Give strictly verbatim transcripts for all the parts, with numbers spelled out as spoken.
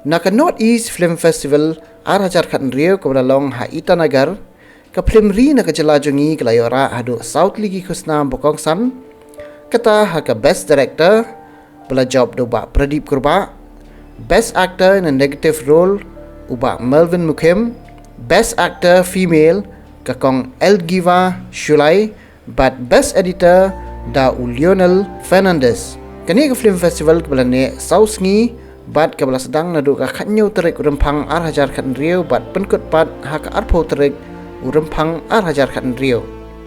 Na ka North East Film Festival ar hajar khathynriew kaba la long ha Itanagar, ka phlim ri na ka jylla jong ngi ka la ïoh rah haduh saw tylli ki khusnam ba kongsan. Kata ha ka Best Director ba la jop da u Bah Pradip Kurbah, Best Actor in a Negative Role u Bah Melvin Mukhim, Best Actor Female ka Kong Elgiva Shulai, bad Best Editor da u Lionel Fernandez. Kane ka film festival kaba la neh saw sngi bad kaba la sdang naduh ka khathynñiew tarik u Rymphang ar hajar khathynriew bad pynkut pat ha ka arphew tarik u Rymphang ar hajar khathynriew.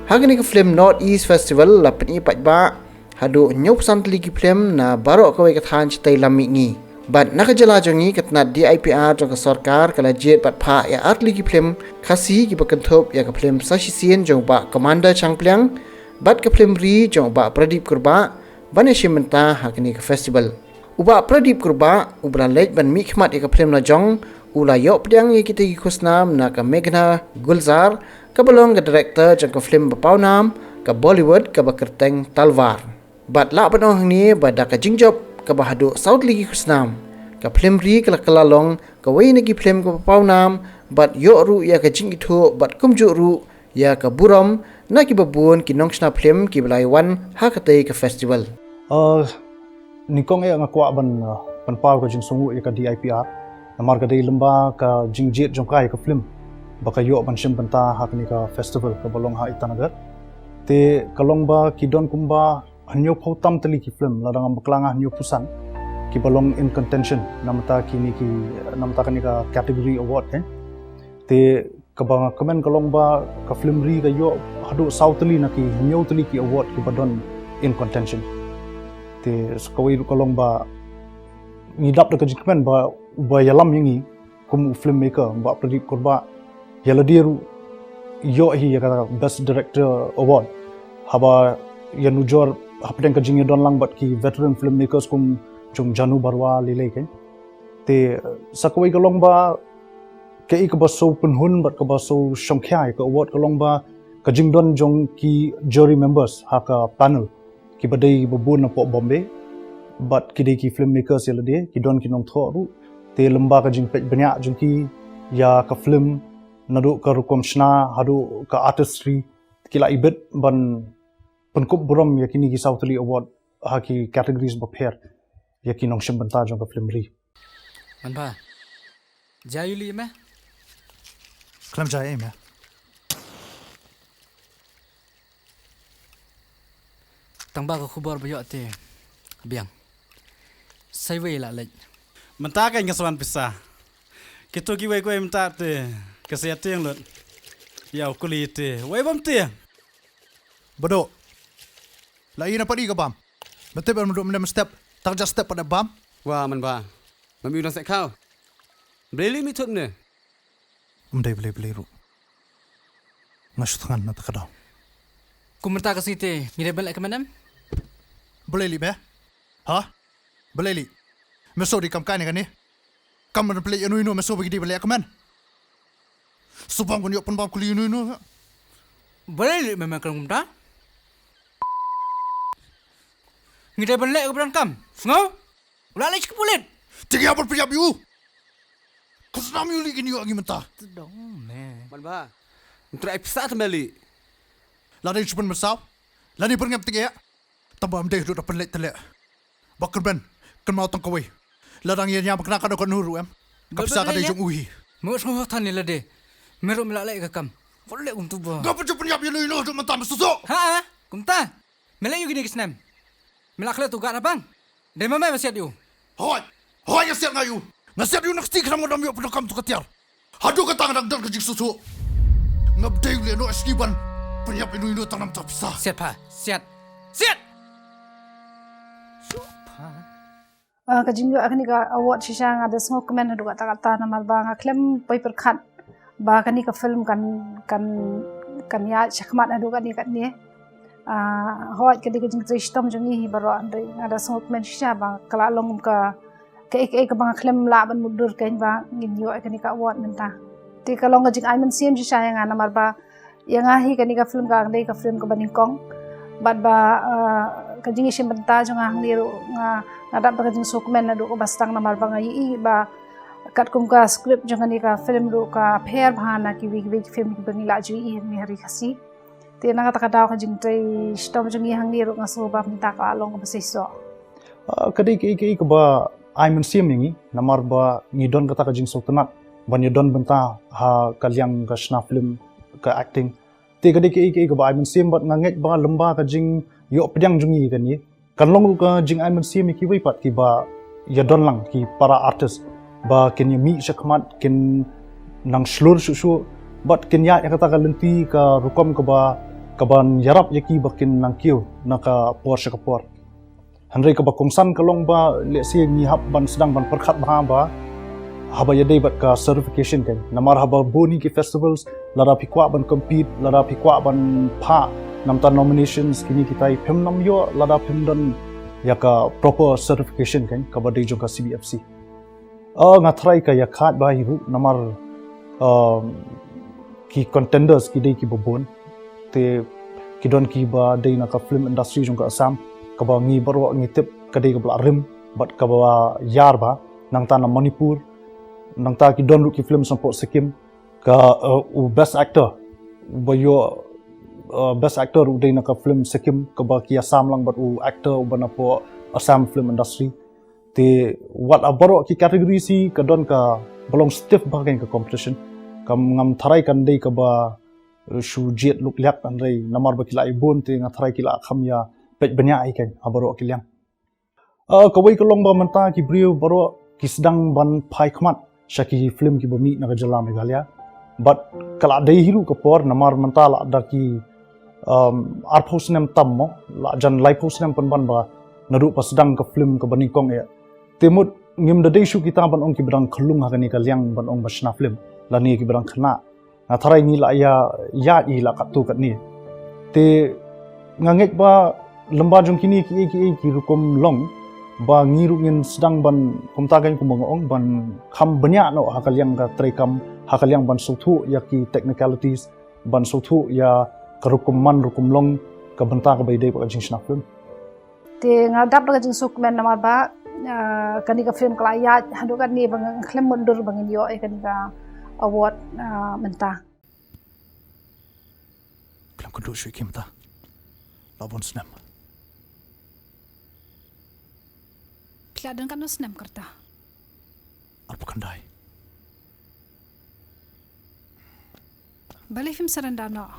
Ha kane ka film North East Festival la pyni paidbah haduh hynñiewphew san tylli ki phlim na baroh kawei ka thaiñ shatei lam mihngi. Bad na ka jylla jong ngi, ka tnat D I P R jong ka sorkar ka la jied bad phah ïa ar tylli ki phlim Khasi kiba kynthup ïa ka phlim Sa Shisien jong u Bah Commander Shangpliang bad ka phlim ri jong u Bah Pradip Kurbah ban ïashim bynta ha kane ka festival. U Bah Pradip Kurbah uba la leit ban mihkhmat ïa ka phlim la jong u la ïoh pdiang ïa kitei ki khusnam na ka Meghna Gulzar kaba long ka director jong ka phlim ba pawnam ka Bollywood kaba kyrteng Talwar. Bad lah ban ong hangne ba da ka jingjop kaba haduh saw tylli ki khusnam, ka phlim ri ka la kylla long kawei na ki phlim kaba pawnam bad ïoh ruh ïa ka jingithuh bad kumjuh ruh ïa ka burom na kiba bun ki nongshna phlim kiba la ïawan ha katei ka festival. Uh, nyngkong eh nga kwah ban uh, pynpaw ka jingsngewnguh ïa ka D I P R namar ka dei lymba ka jingjied jong ka ïa ka phlim ba ka ïoh ban shim bynta ha kane ka festival kaba long ha Itanagar. Te ka long ba ki don kumba hynñiewphew tam tylli ki film, lada ngam bakla nga hynñiewphew san kiba long in contention namar ta kine ki, namar ta kane ka category award kan. Te kaba nga kmen ka long ba ka film ri ka ïoh haduh saw tylli na ki hynñiew tylli ki award kiba don in contention. Te sa kawei ruh ka long ba ngi dap da ka jingkmen ba uba ïalam ïa ngi kum u filmmaker, Bah Pradip Kurbah, ïa lade ruh ïoh hi ïa ka Best Director Award haba ïanujor hapdeng ka jingïadon lang bad ki veteran filmmakers kum jong Janu Barua lei lei kan. Te sa kawei ka long ba kaei kaba sngewpynhun bad kaba sngewshongkhia ïa ka award ka long ba ka jingdon jong ki jury members ha ka panel kiba dei ba bun napoh Bombay bad ki dei ki filmmakers ïa lade, ki don ki nongthoh ruh. Te lymba ka jingpeit bniah jong ki ïa ka film, naduh ka rukom shna haduh ka artistry, ki la ibit ban pynkup burom ïa kine ki saw tylli award ha ki categories bapher ïa ki nongshim bynta jong ka film ri. Manbha, jia ïu lih me? Khlem jia ei me. Tang ba ka khubor ba ïoh te biang. Sa iwei la leit. Mynta ka nga sa wan pisa. Kito kiwei kiwei mynta te ka sa ïatieng lut. Ïa u kuli te wei bam te. Bado. La ïa na padi ka bam. Mynta ban mynta mynta step. Tang ja step pada bam. Wa man ba. Mam ïu dang sek khaw. Blei li mi thut ne. Ym dei blei blei ruh. Nga shu thngan na ta ka daw. Kum mynta ka sngi te ngi dei ban leh kmen em? Blei li me? Ha? Blei li. Me so di kam kai ne kane. Kam ban pynleit ïa inu inu me so ba ki dei ban leh kmen. Subam kan ïoh pynbam kuli inu inu. Blei li me me kren kumta. Ngi dei ban leh ka ban kam. Sngew? U la leit sha ka pulit. Te ngi hap ban pynïap ïa u. Ka snam ïa u lei kin ïoh ngi mynta. Te dong me. Man ba. Ym trai pisa te me lei. Lada ngi shu pynmynsaw. Lada ngi pyrngem te ngi ïa. Tang ba ym dei haduh da pynleit te leh. Ba kyrmen. Kynmaw tang kawei. Lada ngi ïa ñiam kna ka dok ka nuru em. Ka pisa ka dei jong u hi. Me sngew than ïa lade. Me ruh me la leh ka kam. Wat leh kumtu ba. Nga pynjah pynïap ïa no ïa no haduh mynta me susoh. Ha, kumta. Me leh ïa kine ki snem. Me la khleh tu gat hapang. Dei ma me ba siat ïa u. Hoi. Hoi nga siat nga ïa u. Nga siat ïa u na kti khnang nga dam ïoh pyndonkam tu ka tiar. Haduh kata nga dang don ka jingsngewthuh. Ngam dei u leh noh shuh ban pynïap ïa u ïa u tang namar pisa. Siat pha. Siat. Siat. Shu pha. Ah, ka jingïoh kane ka award shisha nga da sngewkmen haduh katta katta namar ba nga khlem poi pyrkhat ba kane ka film kan, kan, kan ïaid shakhmat haduh katne katne. Ah, hooid ka dei ka jingtrei shitom jong ngi hi baroh, hynrei nga da sngewkmen shisha ba ka la long kum ka, kaei kaei kaba nga khlem lah ban mutdur kein ba ngin ïoh ïa kane ka award mynta. Te ka long ka jingai mynsiem shisha ïa nga namar ba ïa nga hi kane ka film ka dei ka film kaba nyngkong. Bad ba, ah, ka jingïashim bynta jong nga hangne ruh nga, nga dap da ka jingsngewkmen naduh kaba sdang namar ba nga ïohi ba Katkum ka script jong kane ka film ruh ka pher bha na kiwei kiwei ki film kiba ngi la ju ïohi ha ri Khasi. Te na kata ka daw ka jingtrei shitom jong ngi hangne ruh nga sngew ba mynta ka la long kaba seisoh. Ah, ka dei kaei kaei kaba ai mynsiem ïa ngi, namar ba ngi don kata ka jingsngewtynnat ban ïadon bynta ha ka liang ka shna film, ka acting. Te ka dei kaei kaei kaba ai mynsiem, bad nga ngeit ba lyngba ka jingïoh pdiang jong ngi ïa kane, kan long ruh ka jingai mynsiem ïa kiwei pat kiba ïadon lang, ki para artist, ba kin ïa mih shakhmat, kin nang shlur shuh shuh, bad kin ïaid ïa kata ka lynti ka rukom kaba, kaban ïarap ïa ki ba kin nang kiew na ka por sha ka por. Hynrei kaba kongsan ka long ba, lehse ngi hap ban sdang ban pyrkhat bha ba haba ïadei bad ka certification kan. Namar haba bun hi ki festivals, lada phi kwah ban compete, lada phi kwah ban phah na bynta nominations, kine kitai phim nang ïoh lada phim don ïa ka proper certification kan, kaba dei jong ka C B F C. Ah, nga tharai ka ïa khat bha hi ruh, namar, um, ki contenders ki dei kiba bun. Te ki don kiba dei na ka film industry jong ka Assam, kaba ngi baroh ngi tip ka dei kaba la rim bad kaba ïar bha. Nangta na Manipur, nangta ki don ruh ki film sngewbha Sikkim, ka, uh, u best actor ba ïoh, uh, best actor u dei na ka film Sikkim, kaba ki ïa sam lang bad u actor uba na poh Assam film industry. Te wat ha baroh ki categories hi ka don kaba long stiff bha kan ka competition. Kam ngam tharai kan dei kaba, eh, shu jied luk liak, hynrei namar ba ki la ïa bun te nga tharai ki la kham ïa peit bniah hi kan ha baroh ki liang. Ah, kawei ka long ba mynta ki briew baroh ki sdang ban phai khmat sha ki film kiba mih na ka jylla Meghalaya. Bad ka la dei hi ruh ka por, namar mynta la da ki, um, arphew snem tam mo, la jan laiphew snem pynban ba naduh ba sdang ka film kaba nyngkong eh. Te mut ngim da dei shuh kita ban ong kiba dang khyllung ha kane ka liang ban ong ba shna film, lane kiba dang khynnah. Nga tharai ngi la ïa, ïa i la katto katne. Te nga ngeit ba lyngba jong kine kiei kiei ki rukom long, ba ngi ruh ngin sdang ban, kumta kan kumba nga ong, ban kham bniah noh ha ka liang ka treikam, ha ka liang ban sngewthuh ïa ki technicalities, ban sngewthuh ïa ka rukom man rukom long ka bynta kaba ïadei bad ka jingshna film. Te nga dap da ka jingsngewkmen namar ba, ah, kane ka film ka la ïaid haduh katne ba nga khlem mutdur ba ngin ïoh ïa kane ka award, ah, mynta. Khlem kynduh shuh ïa ki mynta. La bun snem. Phi la don katno snem kata? Arphew khyndai. Balei phim surrender noh?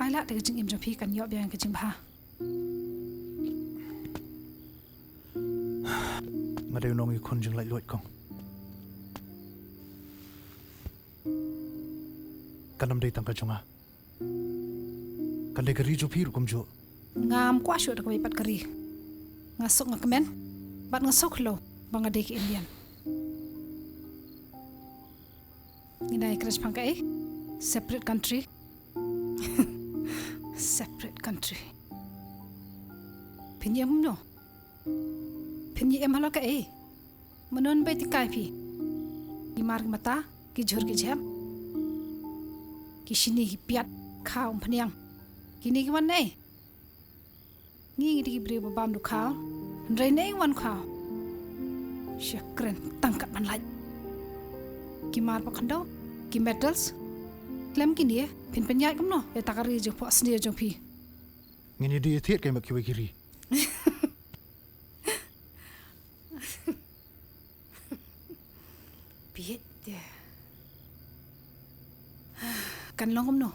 Ai lad te ka jingim jong phi kan ïoh biang ka jingbha. Nga dei u nongïakhun jinglaitluid kong. Kan ym dei tang ka jong nga. Kan dei ka ri jong phi ruh kumjuh. Ngam kwah shuh da kawei pat ka ri. Nga suk nga kmen bad nga suk khlem ba nga dei ka Indian. Ngi dei kren shaphang kaei? Separate country. Separate country. Phin ïa em kumno? Phin ïa em halor kaei? Mano ban bai tyngkai phi? Ki mar ki mata, ki jhur ki jhem, ki shini ki piat, khaw umphniang. Kine ki wan naei? Ngi ngi dei ki briew ba bam dukhaw. Hynrei naei wan khaw? Sha kren tang kat ban lait. Ki mar ba khyndew, ki medals. Khlem kine phin pynïaid kumno ïa kata ka ri jong phi, snier jong phi? Ngin ïa dei ïa thied kai ma kiwei ki ri. Bieit te. Kan long kumno?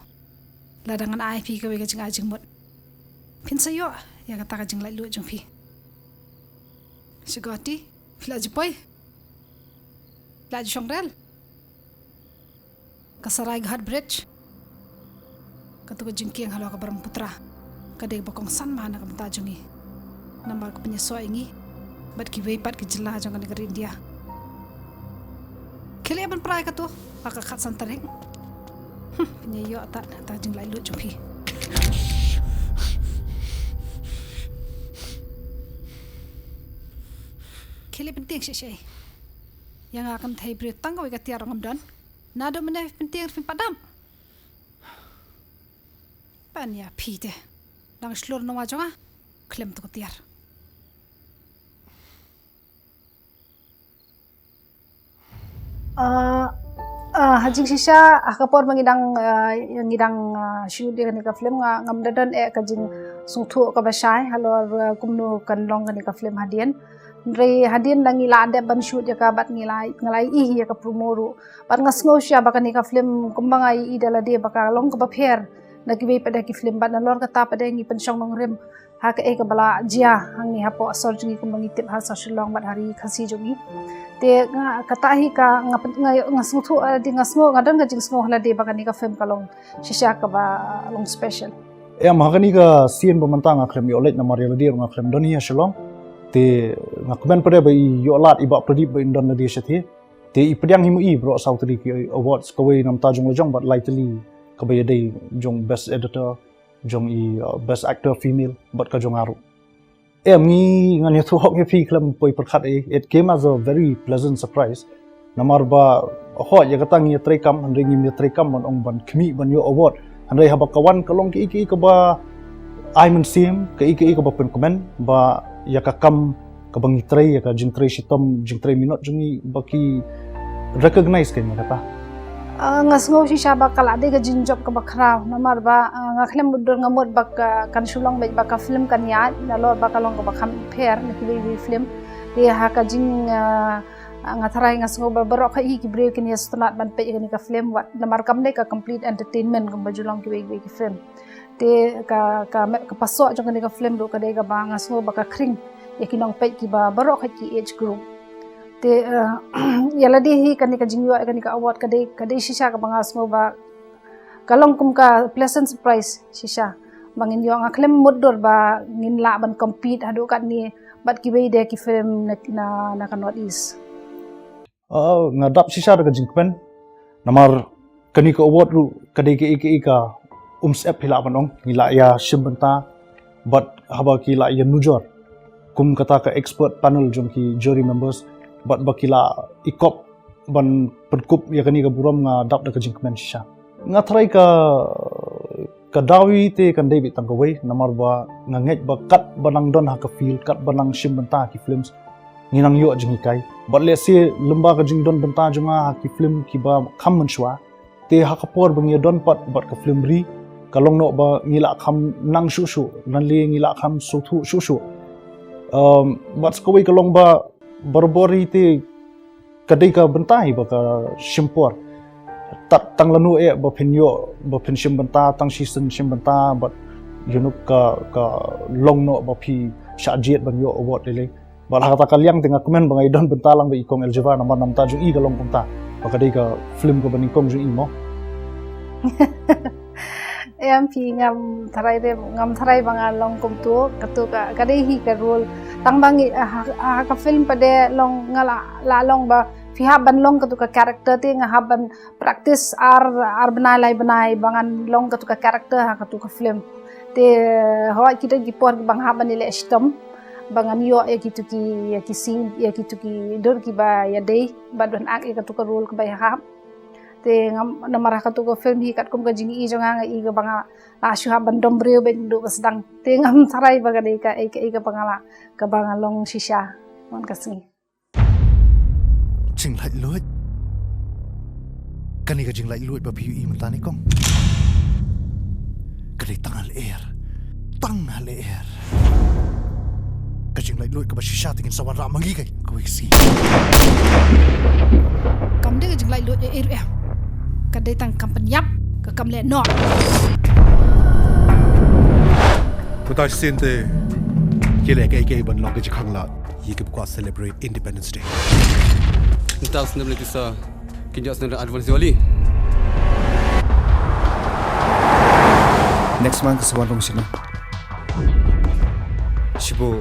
Lada ngan ai phi kawei ka jingai jingmut, phin sa ïoh ïa kata ka jinglaitluid jong phi. Sha Guwahati phi la ju poi? La ju shong rel? Ka Saraighat Bridge. Kato ka jingkieng halor ka Brahmaputra ka dei kaba kongsan bha na ka bynta jong ngi. Namar ka pynïasoh ïa ngi bad kiwei pat ki jylla jong kane ka ri India. Khie leit ban prai kato ha ka khatsan tarik. Hmm, pynïasoh tat na ka jinglaitluid jong phi. Khie leit pyntieng shisha. Ïa nga kam thei briew tang kawei ka tiar ruh ngam don. Naduh mynne pyntieng phim pat dap. Ban ïa phi te. Dang shlur nongwa jong nga. Khlem tu ka tiar. Ah, ah, ha jingshisha, ha ka por ba ngi dang, ah, ngi dang, ah, shoot ïa kane ka film, nga ngam da don eh ka jingsngewthuh kaba shai halor, ah, kumno kan long kane ka film hadien. Hynrei hadien da ngi la dep ban shoot ïa ka bad ngi la, nga la ïohi ïa ka promo ruh. Bad nga sngew shisha ba kane ka film kumba nga ïohi da lade ba ka long kaba pher na kiwei pat de ki film, bad nalor kata pat de ngi pynshong nongrim ha kaei kaba la jia hangne hapoh sor jong ngi kumba ngi tip ha sor Shillong bad ha ri Khasi jong ngi. Te nga, kata hi ka nga pyn-, nga, nga sngewthuh, ah, lade, nga sngew, nga don ka jingsngew ha lade ba kane ka film ka long shisha kaba long special. Em, ha kane ka sien ba mynta nga khlem ïoh leit namar ïa lade nga khlem don hi ha Shillong. Te nga kmen pat de ba i ïoh lad i Bah Pradip ba in don lade shathie. Te i pdiang hi mo i baroh saw tylli ki awards, kawei na bynta jong la jong bad lai tylli kaba ïadei jong best editor, jong i, uh, best actor female bad ka jong nga ruh. Em, ngi, ngan ïathuh hok ïa phi khlem poi pyrkhat ei, it came as a very pleasant surprise. Namar ba, hooid, ïa kata ngi ïatreikam, hynrei ngim ïatreikam ban ong ban khmih ban ïoh award. Hynrei haba ka wan ka long kaei kaei kaba ai mynsiem, kaei kaei kaba pynkmen, ba ïa ka kam kaba ngi trei, ïa ka jingtrei shitom, jingtrei minot jong ngi ba ki recognize kein ïa kata. Ah, nga sngew shisha ba ka la dei ka jingjop kaba khraw, namar ba, ah, nga khlem mutdur nga mut ba ka, kan shu long beit ba ka film kan ïaid, nalor ba ka long kaba kham pher na kiwei kiwei film. Te ha ka jing, ah, ah, nga tharai nga sngew ba baroh kawei ki briew kin ïa sngewtynnat ban peit ïa kane ka film, wat namar kam dei ka complete entertainment kumba ju long kiwei kiwei ki film. Te ka, ka, ka pasoh jong kane ka film ruh ka dei kaba nga sngew ba ka khring ïa ki nongpeit kiba baroh kawei ki age group. Te, eh, ïa lade hi kane ka jingïoh ïa kane ka award ka dei, ka dei shisha kaba nga sngew ba ka long kum ka pleasant surprise shisha. Ba ngin ïoh, nga khlem mutdur ba ngin lah ban compete haduh katne bad kiwei de ki film na, na, na ka North East. Ah, nga dap shisha da ka jingkmen. Namar kane ka award ruh ka dei kaei kaei ka um syep hi lah ban ong. Ngi lah ïa shim bynta bad haba ki lah ïa nujor kum kata ka expert panel jong ki jury members bad ba ki lah ikop ban pynkup ïa kane ka burom, nga dap da ka jingkmen shisha. Nga tharai ka, ka daw hi te kan dei beit tang kawei, namar ba nga ngeit ba katba nang don ha ka field, katba nang shim bynta ha ki films, ngi nang ïoh jinghikai. Bad lehse lyngba ka jingdon bynta jong nga ha ki film kiba kham mynshuwa, te ha ka por ba ngi don pat bad ka film ri, ka long noh ba ngi lah kham nang shuh shuh, nangne ngi lah kham sngewthuh shuh shuh. Um, bad sa kawei ka long ba barabor hi te ka dei ka bynta hi ba ka shim por. Tad tang lano eh ba phin ïoh, ba phin shim bynta, tang shisien shim bynta, bad ïa u ka, ka long noh ba phi shah jied ban ïoh award lei lei. Bad ha kata ka liang te nga kmen ba nga ïadon bynta lang bad i Kong Eljabar namar na bynta jong i ka long kumta. Ba ka dei ka film kaba nyngkong jong i mo. Em, phi, ngam tharai de, ngam tharai ba ngan long kumto, kato ka, ka dei hi ka role. Tang ba ngi, ah, ah, ka film pat de long nga la, la long ba phi hap ban long kato ka character te nga hap ban practice ar, ar bnai lai bnai ba ngan long kato ka character ha kato ka film. Te hooid ki don ki por kiba nga hap ban ïaleh shitom ba ngan ïoh ïa kito ki, ïa ki scene, ïa kito ki dur kiba ïadei bad ban act ïa kato ka role kaba ïahap. Te ngam, namar ha kato ka film hi katkum ka jingïohi jong nga, nga i kaba nga la shu hap ban dom briew bad duh ba sdang. Te ngam tharai ba ka dei kaei kaei kaba nga la, kaba nga long shisha man ka sngi. Jinglaitluid. Kane ka jinglaitluid ba phi ïohi mynta ne kong, ka dei tang haleh. Tang haleh. Ka jinglaitluid kaba shisha te ngin sa wanrah ma ngi kawei ka sngi. Kam dei ka jinglaitluid ei ei ruh em. Ka dei tang kam pynïap, ka kam leh noh. Mynta shisien te ki leh kaei kaei ban long ka jingkhang lad ïa kiba kwah celebrate Independence Day. Mynta snem lei pisa, kin ïoh snem advance Diwali. Next month ka sa wan rung shano. Shibu,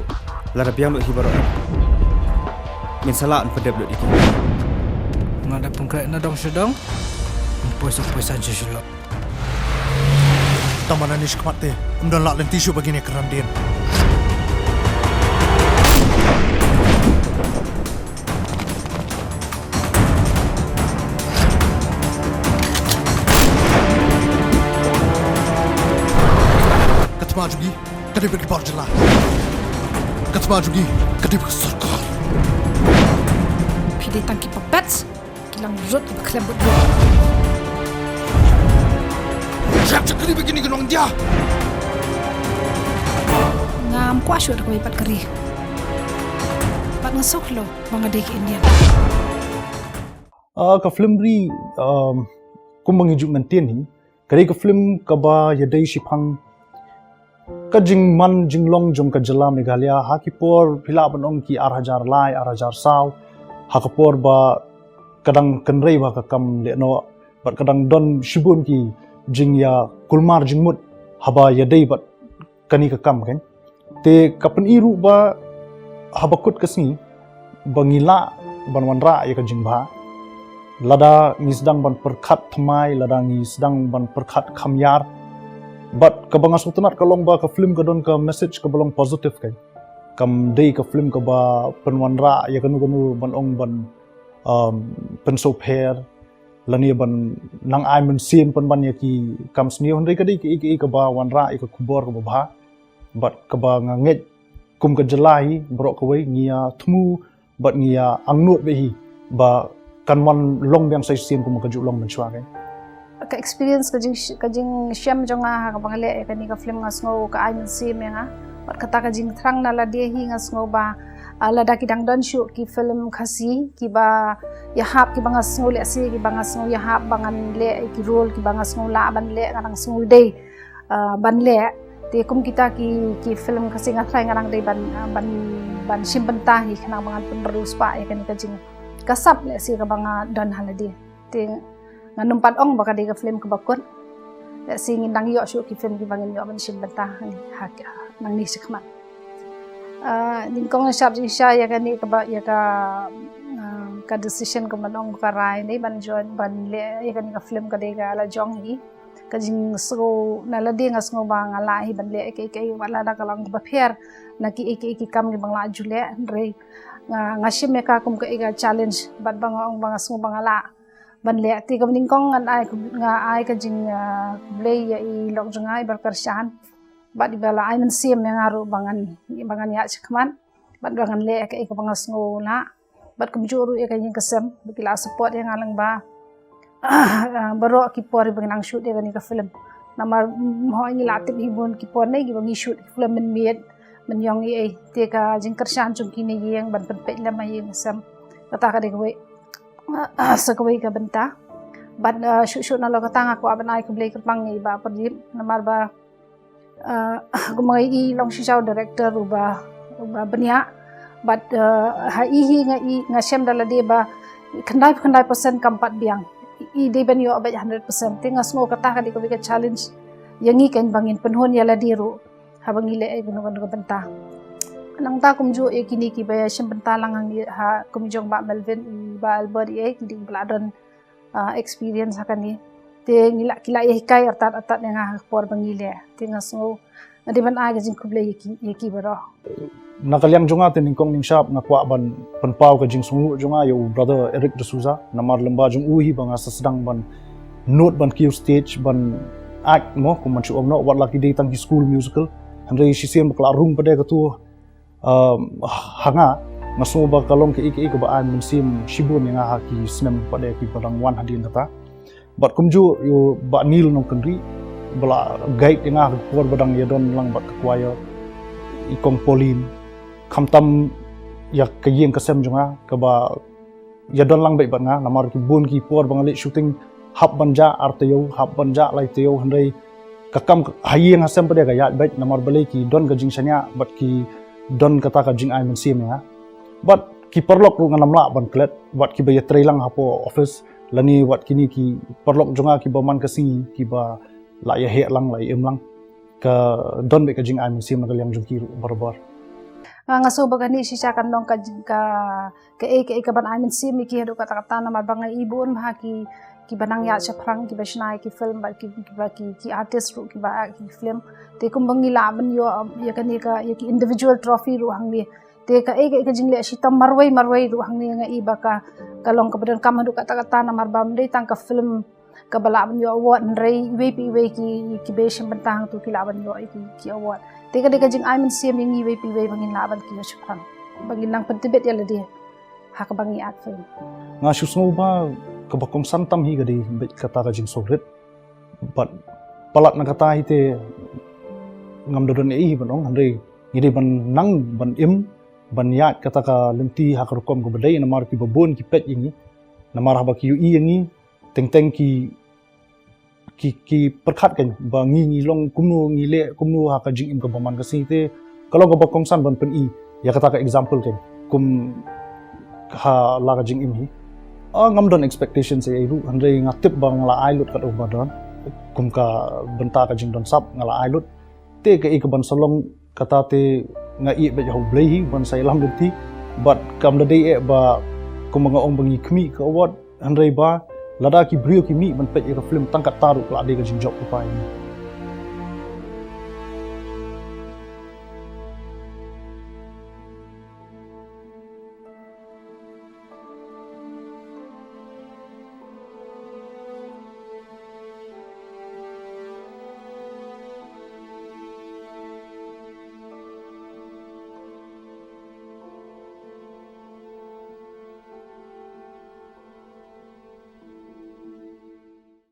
lada biang lut hi baroh, ngin sa lah ban pyndep lut ïa ki. Nga da pynkreh na dong sha dong, ym poi sa poi sa jong sha lok. Tang ba nangne shakhmat te ym don lah lynti shuh ba ngin ïakren dien. Ka thma jong ngi ka dei bad ki bar jylla. Ka thma jong ngi ka dei bad ka sorkar. Phi dei tang ki puppets. Ki lang rut ba khlem bud rut. Jap chakri ba kini ki nongdia. Ngam kwah shuh da kawei pat ka ri. Pat nga suk lo ba nga dei ka Indian. Ah, ka film ri, um, kum ba ngi ju mynta hi. Ka dei ka film kaba ïadei shaphang ka jingman jinglong jong ka jylla Meghalaya ha ki por phi lah ban ong ki ar hajar lai, ar hajar saw, ha ka por ba ka dang kynrei ba ka kam lehnoh, bad ka dang don shibun ki jingïakulmar jingmut haba ïadei bad kane ka kam kan. Te ka pyni ruh ba haba kut ka sngi ba ngi lah ban wanrah ïa ka jingbha. Lada ngi sdang ban pyrkhat thymmai, lada ngi sdang ban pyrkhat kham ïar. Bad kaba nga sngewtynnat ka long ba ka film ka don ka message kaba long positive kan. Kam dei ka film kaba pynwanrah ïa kano kano ban ong ban, um, pynsngewpher lane ban nang ai mynsiem pynban ïa ki kam sniew, hynrei ka dei kaei kaei kaba wanrah ïa ka khubor kaba bha. Bad kaba nga ngeit kum ka jylla hi baroh kawei ngi ïa thmu bad ngi ïa angnud bha hi ba kan wan long biang sa shisien kum ka ju long mynshuwa kan. Ka experience ka jing, ka jingshem jong nga ha kaba nga leh ïa kane ka film nga sngew ka ai mynsiem ïa nga. Bad kata ka jingthrang na lade hi nga sngew ba, ah, lada ki dang don shuh ki film Khasi kiba ïahap, kiba nga sngew lehse kiba nga sngew ïahap ba ngan leh ki role kiba nga sngew lah ban leh, nga dang sngew dei, ah, ban leh. Te kum kita ki, ki film Khasi nga tharai nga dang dei ban, ah, ban, ban shim bynta hi khnang ba ngan pynroi spah ïa kane ka jing, ka sap lehse kaba nga don ha lade. Te ngan ym pat ong ba ka dei ka film kaba kut. Lehse ngin dang ïoh shuh ki film kiba ngin ïoh ban shim bynta ha, ha, nangne shakhmat. Ah, nyngkong nga shap jingshisha ïa kane kaba, ïa ka, ah, ka decision kaba nga ong ba ka rai ne ban join ban leh ïa kane ka film ka dei ka la jong hi. Ka jingsngew na lade nga sngew ba nga lah hi ban leh kaei kaei wat lada ka long kaba pher na kiei kiei ki kam kiba nga lah ju leh, hynrei nga, nga shim ïa ka kum kaei ka challenge bad ba nga ong ba nga sngew ba nga lah ban leh. Te kaba nyngkong ngan ai, nga ai ka jing, ah, khublei ïa i lok jong nga i Bah Kyrshan. Bad iba la ai mynsiem ïa nga ruh ba ngan, ba ngan ïaid shakhmat bad ba ngan leh kaei kaba nga sngew lah. Bad kumjuh ruh ïa ka ïing ka sem ba ki la support ïa nga lyngba, ah, baroh ki por ba ngi nang shoot ïa kane ka film. Namar, mm, hooid ngi la tip hi bun ki por ne kiba ngi shoot ki film mynmiet, mynïong ei ei. Te ka jingkyrshan jong kine ïing ban pynpeit lem ha ïing ka sem, kata ka dei kawei, ah, sa kawei ka bynta. Bad, ah, shuh shuh nalor kata nga kwah ban ai khublei kyrpang ïa i Bah Pradip namar ba, ah, kumba nga i long shisha u director uba, uba bniah. Bad, ah, ha i hi nga i, nga shem da lade ba khyndai, khyndai percent kam pat biang. I dei ban ïoh beit hundred percent. Te nga sngew kata ka dei kawei ka challenge ïa ngi kan ba ngin pynhun ïa lade ruh haba ngi leh ïa kano kano ka bynta. Nangta kumjuh ïa kine kiba ïa shim bynta lang ha ngi, ha kum jong Bah Melvin, i Bah Albert, i ei ki dei ba la don, ah, experience ha kane. Te ngi la, ki la ïa hikai artat artat ïa nga ha ka por ba ngi leh. Te nga sngew nga dei ban ai ka jingkhublei ïa ki, ïa ki baroh. Na ka liang jong nga te nyngkong nyngshap nga kwah ban pynpaw ka jingsngewnguh jong nga ïa u brother Eric D'Souza namar lyngba jong u hi ba nga sa sdang ban nud ban kiew stage ban act mo, kum ban shu ong noh wat la ki dei tang ki school musical. Hynrei shisien ba ka la rung pat de katu, um, ha nga, nga sngew ba ka long kaei kaei kaba ai mynsiem shibun ïa nga ha ki snem pat de kiba dang wan hadien kata. Bad kumjuh ïa u Bah Neil Nongkynrih ba la guide ïa nga ha ka por ba dang ïadon lang bad ka choir, i Kong Pauline, khamtam ïa ka ïing ka sem jong nga kaba ïadon lang beit bad nga namar ki bun ki por ba nga leit shooting hap ban jah ar taïew, hap ban jah lai taïew, hynrei ka kam ha ïing ha sem pat de ka ïaid beit namar balei ki don ka jingshaniah bad ki don kata ka jingai mynsiem ïa nga. Bad ki paralok ruh ngan ym lah ban klet, wat kiba ïatrei lang hapoh office lane wat kine ki paralok jong nga kiba man ka sngi kiba la ïaheh lang, la ïa im lang. Ka don beit ka jingai mynsiem na ka liang jong ki ruh barabor. Nga, nga sngew ba kane shisha kan long ka jing, ka, kaei kaei kaban ai mynsiem ïa ki haduh katta katta namar ba nga i bun bha ki, kiba nang ïaid shaphrang kiba shna ïa ki film bad ki, kiba ki, ki artist ruh kiba act ïa ki film. Te kumba ngi lah ban ïoh ïa kane ka, ïa ki individual trophy ruh hangne. Te kaei kaei ka jingleh shitom marwei marwei ruh hangne nga i ba ka, ka long kaba donkam haduh katta katta namar ba ym dei tang ka film kaba lah ban ïoh award, hynrei iwei pa iwei ki, kiba shim bynta hangtu ki lah ban ïoh ïa ki, ki award. Te ka dei ka jingai mynsiem ïa ngi iwei pa iwei ba ngin lah ban kiew shaphrang, ba ngin nang pyntbit ïa lade. ha kaba ngi act film. Nga shu sngew ba kaba kongsan tam hi ka dei bad kata ka jingsngewrit. Bad palat na kata hi te ngam da don ei hi ban ong, hynrei ngi dei ban nang ban im ban ïaid kata ka lynti ha ka rukom kaba dei, namar kiba bun ki peit ïa ngi, namar haba ki ïohi ïa ngi teng teng ki ki ki pyrkhat kan ba ngi ngi long kumno, ngi leh kumno ha ka jingim kaba man ka sngi. Te ka long kaba kongsan ban pyni ïa kata ka example kan, kum ha la ka jingim hi. Ah, ngam don expectation sa ei ruh, hynrei nga tip ba nga la ai lut katba don, kum ka bynta ka jingdon sap nga la ai lut. Te ka ei ka ban sa long kata te nga ïeh beit ha U Blei hi ban sa ïalam lynti. Bad kam da dei eh ba kum nga ong ba ngi khmih ka award, hynrei ba lada ki briew ki mih ban peit ïa ka film tang kata ruh ka la dei ka jingjop kaba ïa ngi.